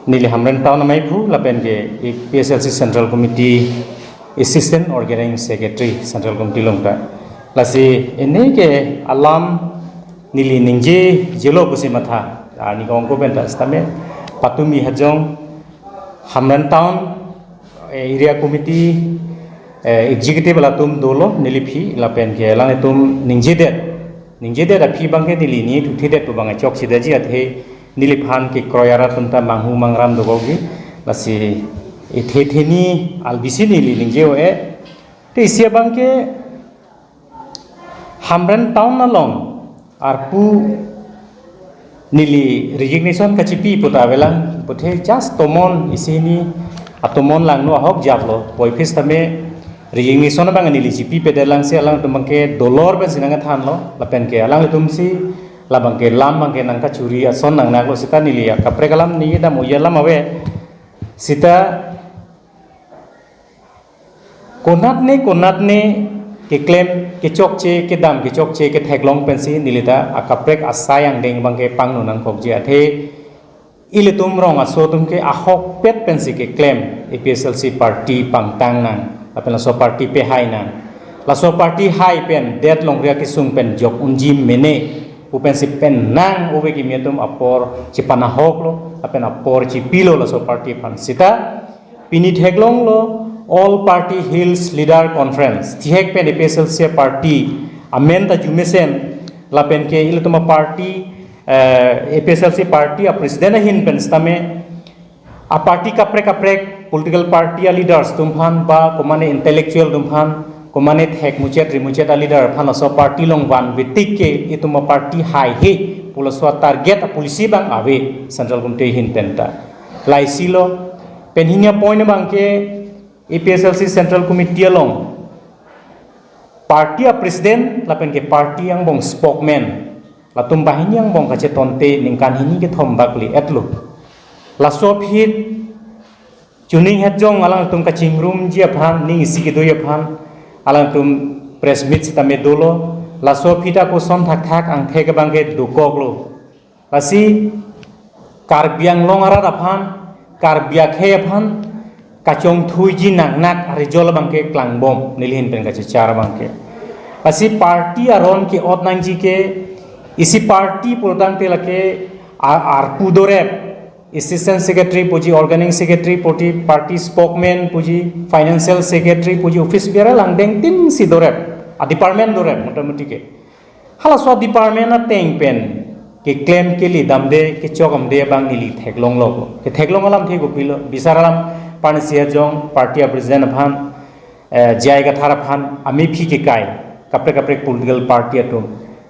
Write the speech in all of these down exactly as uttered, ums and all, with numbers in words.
Neli Hamren Town amei phu lapen ke A P H L C Central Committee Assistant Organizing Secretary Central Committee along ta. Lasi ini ke alam neli ningje jelo pusi matha. Arni kongko pen ta sitame patumi hajong Hamren Town, eh, Area Committee, eh, Executive latum dolo neliphi lapen ke alanglitum ningjedet. Ningjedet aphi abangke neli ni thuthedet pu abang chokchedaji athe neliphan kekroi arat atum ta manghu mangram dogogi. Lasi ithe theni albisi neli ningje-o-e. Te isi abangke Hamren Town along arpu neli resignation kachipi pu ta avelang puthe just tomon isi ni atomon langno ahok japlo puvoiphit sitame resignation abang neli chipipedet lang si alangtum abangke dolor pensi nangthanlo lapen ke alangtum si labangke lam abangke nangkachuri ason nangnaklo sita neli akaprek alam ni dam uya lam ave sita konatne konatne keklem kechokche kedam kechokche ketheklong pensi neli ta akaprek asai angdeng abangke pangno nangkokji athe ilitum rong aso atum ke ahokpet pensi keklem A P H L C party pangtang nang lapen laso party pehai nang laso party hai pen det longri akesung pen jok unji mene pu pensi pen nang ove kimi atum apor chepanahoklo lapen apor chepilo laso party aphan sita pini theklonglo All Party Hills Leader Conference. Thihek pen A P H L C party amen ta arjumesen lapen ke ilitum aparty, eh, A P H L C party apresident ahin pen sitame aparty kaprek kaprek political party aleaders atum aphan ba komane intellectual atum aphan komane thek muchet ri muchet aleader aphan laso party along vanvetik ke itum aparty haihe pu laso target apolicy abang ave Central Committee ahin pen ta. Laisilo pen hini apoint abangke A P H L C Central Committee along party apresident lapen ke party angbong spokesman latum banghini angbong kachetonte ningkan hini kethom bak le-etlo. Laso aphi chuning hetjong alangtum kachingrumji aphan ning isi kedo aphan alangtum press meet sitame dolo. Laso aphi ta koson thakthak angthek abangke dokoklo. Lasi Karbi Anglong arat aphan, Karbi akhei aphan kachongthuiji nangnak arijol abangke klangbom neli ahin pen kachechar abangke. Lasi party aron ke-ot nangji ke isi party pulotangte lake a- arpu dorep, assistant secretary puji, organizing secretary puji, party spokesman puji, financial secretary puji, office bearer angdeng tin si dorep, a department dorep motamoti ke. Halaso department ateng pen keklem kele damde kechok damde abang neli theklonglo. Ketheklong alamthe kopilo, bisar alam parnisi ajong party apresident aphan, eh, J I Kathar aphan amephi kekai kaprek kaprek political party atum.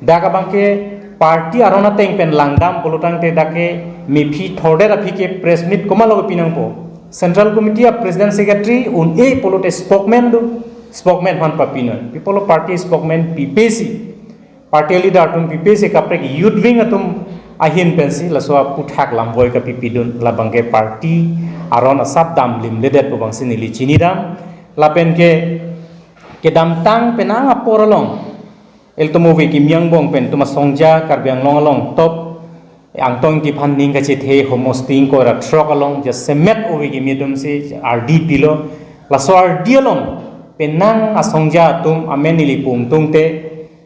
Dak abangke party aron ateng pen langdam pulotangte dak ke mephi thordet aphi ke press meet komatlo pinangpo. Central Committee apresident secretary un-e pulote spokesman do, spokesman aphan papinoi. Pi pulo party spokesman pipesi party leader atum pipesi kaprek youth wing atum ahin pensi laso aputhak lamvoi kapipidun labangke party aron asap damlimledet pu abangsi neli chinidam lapen ke kedamtang penang apor along ilitum ove kimi angbong pen itum asongja Karbi Anglong along top Angtong Ingti aphan ning kachethe homosti ingkoi ra throk along jasemet ove kimi atumsi ardi pilo. Laso ardi along penang asongja atum amen neli pungtungte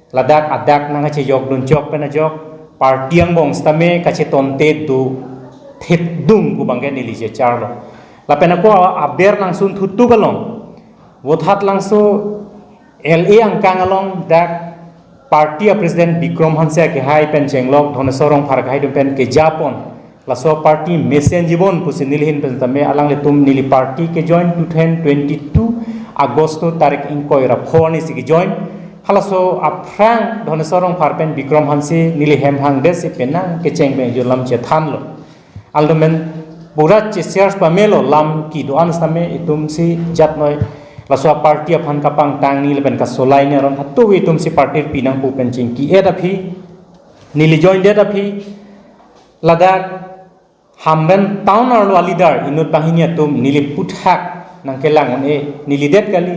ladak adak nangkachejok dunchok pen ajok party angbong sitame kachetonte do thitdung pu abangke neli checharlo. Lapen ako aber langsun thutuk along Vothatlangso L A angkang along dak party apresident Bikrom Hanse akehai pen chenglok Dhoneswar Rongphar akehai atum pen kejapon laso party mesen jibon pusi neli ahin pen tame alanglitum neli party kejoin two thousand twenty-two August tarik ingkoi ra pho arnisi kejoin. Halaso aphrang Dhoneswar Rongphar pen Bikrom Hanse neli hem hangdesi penang kecheng pen julam chethanlo. Aldomen pura chesiars pamelo lam kedo-an sitame itumsi jatnoi laso party aphan kapangtang ni lapen kasolai ni aron hatu itumsi party pinang pu pen chingki-et aphi neli join det aphi ladak Hamren town arlo aleader inut banghini atum neli aputhak nangkelang un-e neli det kali,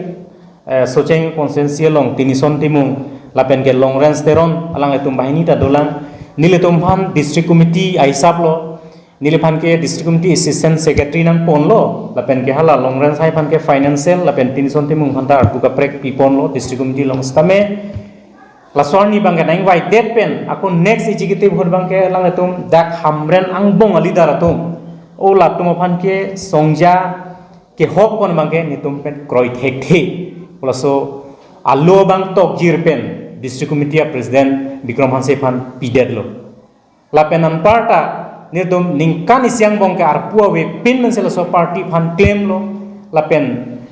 eh, Socheng constituency along Tinison Timung lapen ke Longrenj Teron alanglitum banghini ta dolang nelitum aphan district committee ahisap lo neliphan ke District Committee Assistant Secretary nangponlo, lapen ke hala Longren Sai aphan ke financial, lapen Pinison Timung aphan ta arpu kaprek piponlo District Committee along sitame. Laso arni abang ke nangvaidet pen ako next executive ahut abang ke alanglitum dak Hamren angbong a-leader atum, o latum aphan ke songja kehokpon abang ke netum pen kroi thekthe. Laso alo abang tokjir pen District Committee a-President Bikram Hanse aphan pidetlo. Lapen anparta netum ningkan isi angbong ke arpu avepin mensi laso party aphan klemlo. Lapen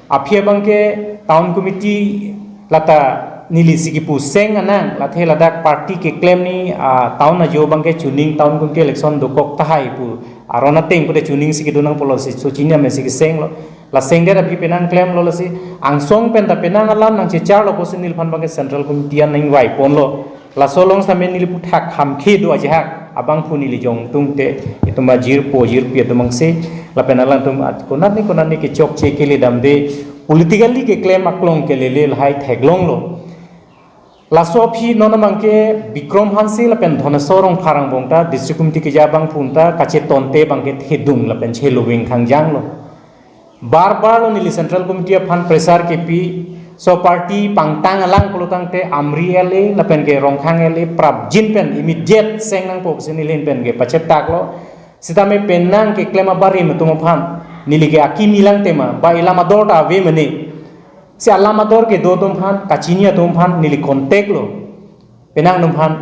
aphi abang ke town committee lata neli si kipu seng anang, lathe ladak party keklem ni, ah, town ajo abang ke chuning, town committee election dokok tahai pu aron ateng pute chuning si kedo nangpo, lasi sochin ya me si kesenglo. La sengdet aphi penang klemlo, lasi angsong pen ta penang alam nangchecharlo pusi neliphan abang ke Central Committee an nangvaiponlo. Laso along sitame neli aphuthak hamkhe do ajahak abangphu neli jongtungte itum ajirpo jirpi atum angse, lapen alangtum at konat ni konat ni kechokche kele damde, politically keklem aklong kelele lahai theklonglo. Laso aphi non abang ke Bikram Hanse lapen Dhoneswar Rongphar angbong ta District Committee keja abangphu ta kachetonte abang ke thedung lapen cheluving khangjanglo. Bar bar lo neli Central Committee aphan pressure kepi, so party pangtang alang pulotangte Amri L A lapen ke Rongkhang L A prapjin pen immediate seng nangpo pusi neli ahin pen ke pachetaklo. Sitame penang keklem abarim atum aphan neli ke akimi lang tema, ba ilam ador ta ave mene. Si alam ador kedo atum aphan, kachini atum aphan neli contact lo. Penang atum aphan,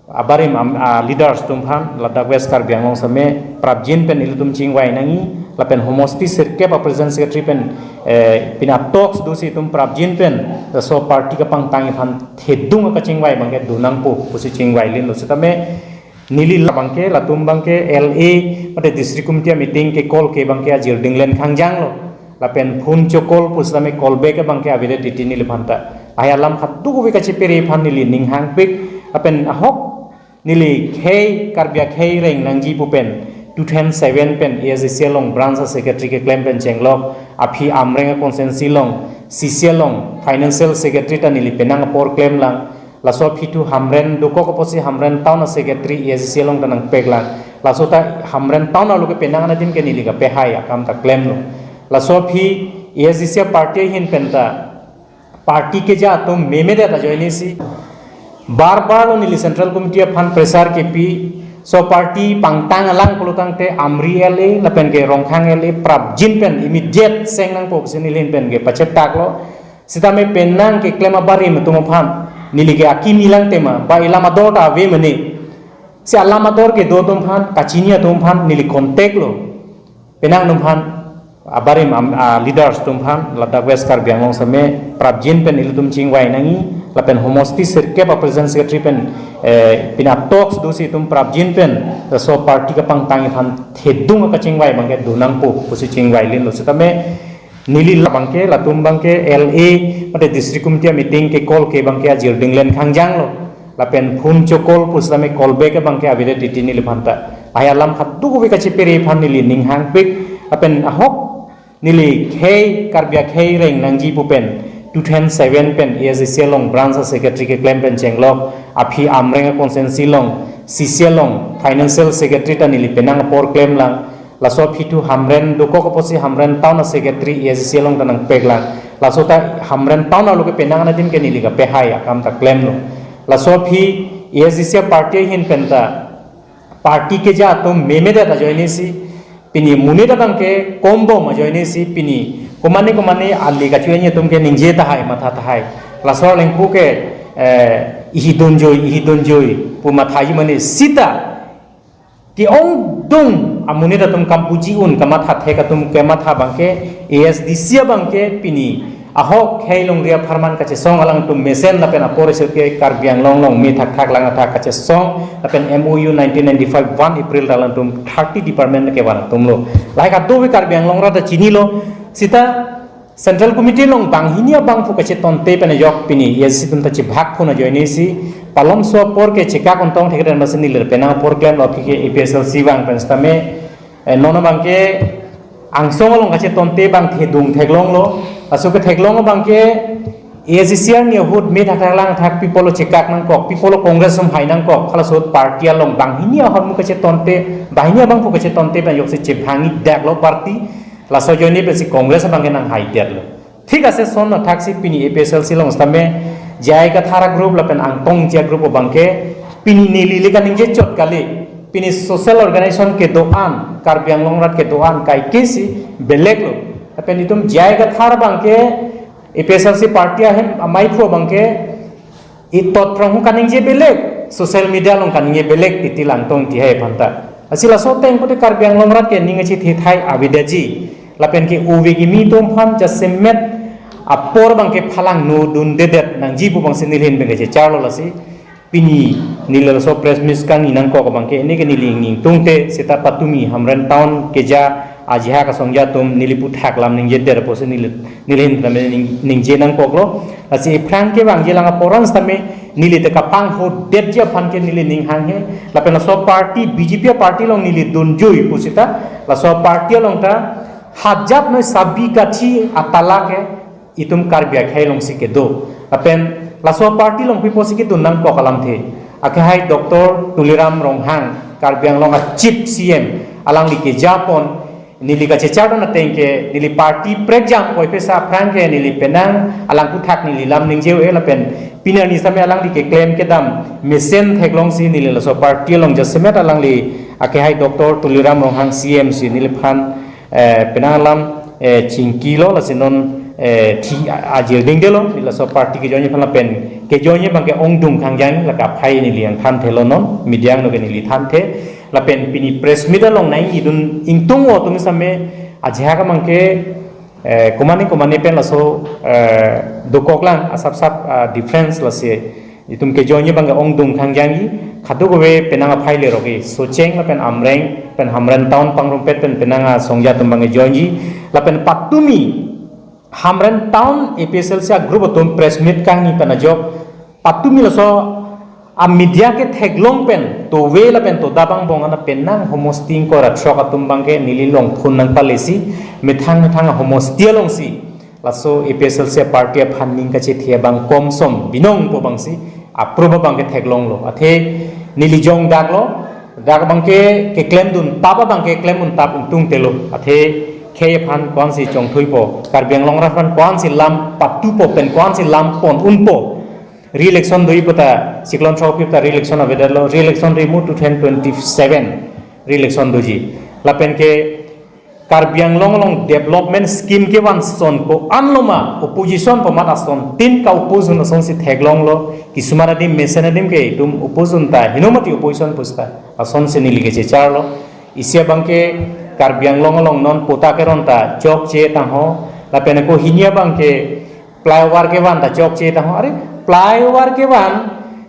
abarim am-, a-leaders atum aphan, ladak West Karbi Anglong sitame prapjin pen ilitum chingvai nangji, lapen homosti sirkep a-president secretary pen, eh, pina talks dosi itum prapjin pen, laso party kapangtang aphan thedung akachingvai abang ke do nangpo pusi chingvai linlo. Sitame neli la abang ke, latum abang ke L A mate District Committee meeting ke call ke abang ke ajir dinglen khangjanglo. Lapen phone cho call pusitame call back abang ke avedet titi neliphan ta. Lahai alam kadokave kachepere aphan neli ning hangpik. Lapen ahok neli khei Karbi akhei reng nangji pu pen two thousand seven pen A S D C along branch secretary keklem pen chenglok, aphi Amreng constituency along C C along financial secretary ta neli penang apor klemlang. Laso aphi thu Hamren dokok apotsi Hamren town a-secretary A S D C along ta nangpeklang. Laso ta Hamren town arlo ke penang anadim ke neli kapehai akam ta klemlo. Laso aphi A S D C party ahin pen ta party keja atum memedet ajoine si, bar bar lo neli Central Committee aphan pressure kepi, so party pangtang alang pulotangte Amri L A lapen ke Rongkhang L A prapjin pen immediate seng nangpo pusi neli ahin pen ke pachetaklo. Sitame penang keklem abarim atum aphan neli ke akimi lang tema, ba ilam ador ta ave mene. Si alam ador kedo atum aphan, kachini atum aphan neli contact lo. Penang atum aphan, abarim am-, a-leaders atum aphan, ladak West Karbi Anglong sitame prapjin pen ilitum chingvai nangji, lapen homosti sirkep a-president secretary pen, eh, pina talks dosi itum prapjin pen, laso party kapangtang aphan thedung akachingvai abang ke do nangpo pusi chingvai linlo. Sitame neli la abang ke, latum abang ke L A mate District Committee meeting ke call ke abang ke ajir dinglen khangjanglo. Lapen phone cho call pusitame call back abang ke avedet titi neliphan ta. Lahai alam kadokave kachepere aphan neli ning hangpik. Lapen ahok neli khei Karbi akhei reng nangji pu pen two thousand seven pen A S D C along branch secretary keklem pen chenglok, aphi Amreng constituency along C C along financial secretary ta neli penang apor klemlang. Laso aphi thu Hamren dokok apotsi Hamren town a-secretary A S D C along ta nangpeklang. Laso ta Hamren town arlo ke penang anadim ke neli kapehai akam ta klemlo. Laso aphi A S D C party ahin pen ta party keja atum memedet ajoine si, pini monit abang ke kombom ajoine si, pini komane komane ali kachu-en atum ke ningje tahai, matha tahai. Laso arleng pu ke, eh, ihi dunjoi, ihi dunjoi pu mathaji mane sita ke-ongdung amonit atum kampuji un kamatha thek atum kematha abang ke A S D C abang ke pini ahok khei longri apharman kachesong alangtum mesen lapen apor isi ke Karbi Anglong along me thakthak lang athak kachesong lapen M O U nineteen ninety-five one April ta alangtum thirty department kevan atum lo. Lahai kadokave Karbi Anglong rat ta chinilo. Sita Central Committee along banghini abangphu kachetonte pen ajok pini A S D C atum ta chibhak phun ajoine si palomso apor ke chekak ontong thekren masi neli penang apor klemlo aphi ke A P H L C abang pen sitame, eh, non abang ke angsong along kachetonte abang thedung theklonglo. Laso ketheklong abang ke A I C C arni ahut me thakthak langthak pi apotlo chekak nangkok, pi apotlo Congress atum hai nangkok, halaso ahut party along banghini ahormu kachetonte, banghini abangphu kachetonte pen joksi chephangidaklo party, laso ajoine pensi Congress abangke nanghaidetlo. Thik ase, lason athaksi pini A P H L C along sitame J I Kathar a-group lapen Angtong Ingti a-group abangke pini neli le kaningje chot kali, pini social organization kedo-an, Karbi Anglong arat kedo-an kaikesi belek lo. Lapen itum J I Kathar abangke A P H L C party ahem amaiphu abangke itot rong kaningje belek, social media along kaningje belek titi, Angtong Ingti hai aphanta. Lasi laso ateng pute Karbi Anglong arat ke ning kachethethai avedetji. Lapen ke ove kimi atum aphan jasemet apor abangke phalang nodundedet nangji pu abangsi neli ahin abangke checharlo. Lasi pini neli laso press meet kangni nangkok abangke, neke neli ning tungte seta patumi Hamren Town keja ajahak asongja atum neli aphuthak lam ningjedet apotsi neli, neli ahin tame ning, ningje nangkoklo. Lasi aphrang kevangji alang apor an sitame neli te kapanghodetji aphan ke neli ning hanghe. Lapen laso party, B J P party along neli dunjui pusita, laso party along ta hajat noi sabi kathi atala ke itum Karbi akhei alongsi kedo. Lapen laso party along pi apotsi kedun nangkok alamthe, akhai Doctor Tuliram Ronghang, Karbi Anglong a-chief C M, alangli kejapon, neli kachechardun ateng ke, neli party prekjam koi pesa aphrang ke neli penang alang aphuthak neli lam ningje-e lapen pini arni sitame alangli keklem kedam mesen theklongsi neli laso party along jasemet alangli akhai Doctor Tuliram Ronghang C M si neliphan, eh, penang alam, eh, chingkilo, lasi non, eh, thi a-, ajir dingdelo, neli laso party kejoine aphan lapen kejoine abangke ongdung khangjang, lake aphai neli nangthanthelo, non media angno ke neli thanthe. Lapen pini press meet along nangdun ingtung atum sitame ajahak abangke, eh, komane komane pen laso, eh, dokoklang asap sap, ah, difference, lasi itum kejoine abangke ongdung khangjangji, kadokave penang aphai lerok-i, Socheng lapen Amreng pen Hamren Town pangrumpet pen penang asongja atum abangke joinji, lapen patumi Hamren Town A P H L C a-group atum press meet kangni pen ajok, patumi laso a-media ketheklong pen tove lapen toda abang bong ana penang homosti ingkoi ra throk atum abangke neli along phone nangpalesi, methang methang ahomosti alongsi laso A P H L C party aphan ning kachethe abang komsom binong pu abangsi aprup abangke theklonglo. Athe neli jongdaklo, dak abangke keklemdun tap abangke klemdun tap ingtungtelo. Athe khei aphan ko-ansi chongthuipo, Karbi Anglong arat aphan ko-ansi lam patupo pen ko-ansi lam pon unpo. Re-election doji puta, chiklon throk aphi ta re-election avedetlo, re-election rimu two thousand twenty-seven re-election doji. Lapen ke Karbi Anglong along development scheme kevan ason ko-an loma, opposition pu amat asontin ka-oppose asonsi theklonglo, kisuman adim mesen adim ke itum oppose ta, heno mati opposition pusita, asonsi neli kechecharlo. Isi abangke Karbi Anglong along non patta keron ta chokche tangho, lapen ako hini abangke flyover kevan ta chokche tangho. Are, flyover kevan,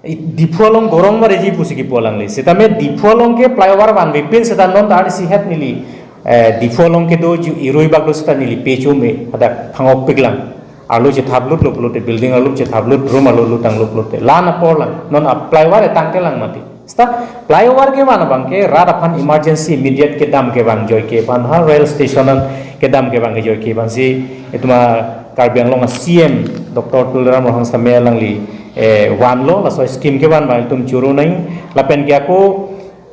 i, Diphu along gorong bareji pusi kipu alangli. Sitame Diphu along ke flyover vanvepin seta non ta arnisi het neli, eh, Diphu along kedo ju irui bak do seta neli pechu me, hadak phangokpiklang. Arlo chethaplut lo pulote, building arlo chethaplut, room arlo lutanglo pulote. Lan apor lang, non a-flyover etang kelang mati. Seta flyover kevan abangke rat aphan emergency immediate kedam kevang ajoine aphan ha, rail station an kedam kevang ajoine aphansi itum a-Karbi Anglong a-C M Doctor Tuliram Ronghang sitame alangli, eh, vanlo, laso scheme kevan abang itum choro nang, lapen ke ako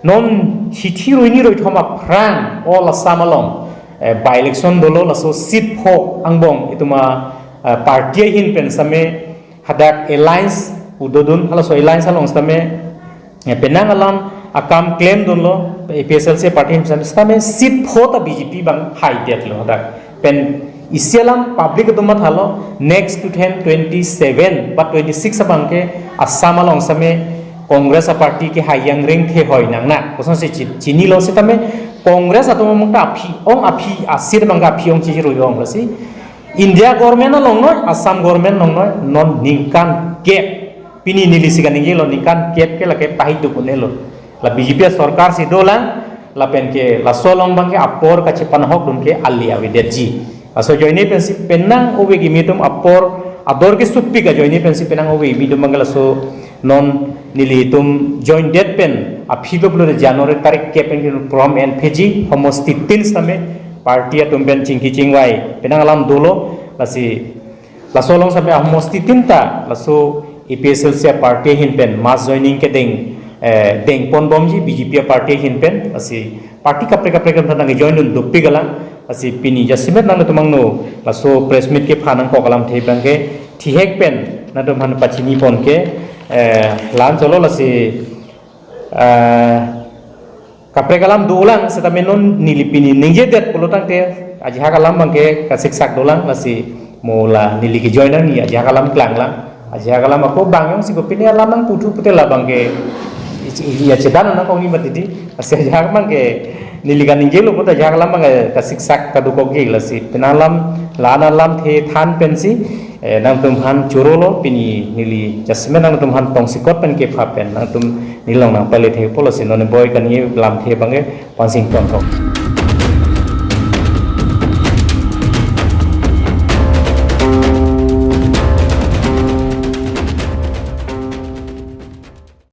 non hithi rui ni rui thom aphrang all Assam along, eh, by-election dolo, laso seat pho angbong itum a, eh, party ahin pen sitame hadak alliance udodun, halaso alliance along sitame, eh, penang alam akam klemdunlo, A P H L C party sitame, sitame seat pho ta B J P abang haidetlo hadak. Pen isi alam public atum mathalo, next two thousand twenty-seven ba twenty-six abangke Assam along sitame Congress a-party kehai jangring the hoi nang na. Kosonsi chi-, chinilo sitame Congress atum amung ta aphi ong aphi a-seat abangke aphi ong chirui ong lasi India government along noi, Assam government along noi, non ningkan kep. Pini neli si kaningjelo ningkan kep ke lake pahiduk un-elo. La B J P sorkar si dolang, lapen ke laso along abangke apor kachepanahokdun ke ali avedetji. Laso ajoine pensi penang ove kimi atum apor ador kesupik ajoine pensi penang ove kimi atum abangke laso non nelitum joindet pen aphi pe pulote January tarik kep pen ke program enphitji, homosti tin sitame party atum pen chingki chingvai penang alam dolo, lasi Laso along sampai ahomosti tin ta laso A P H L C a party ahin pen mass joining kedeng, eh, dengponbomji B J P a party ahin pen, lasi party kaprek kaprek atum ta nangjoin dun dopik alang, lasi pini jasemet nangtum angno laso press meet kepha nangkok alamthe abangke thihek pen nangtum aphan pachinipon ke, eh, la-an cholo, lasi, eh, kaprek alam dolang, setame non neli pini ningjedet pulotangte ajahak alam abangke kasiksak dolang, lasi mo la neli kejoin nangji ajahak alam klanglang. Ajahak alam ako bang jongsi kopine alam nangputhu pute labangke i-, i-, ya chedan nangkokji mati di. Lasi ajahak abangke neli kaningjelo pute ajahak alam abangke kasiksak kadokokji, lasi penang alam, la-an alamthe than pensi, eh, nangtum aphan chorolo, pini neli jasemet nangtum aphan tongsekot pen kepha pen nangtum neli along nangpale thekpo, lasi non boi kani alamthe abangke pansing tonthok.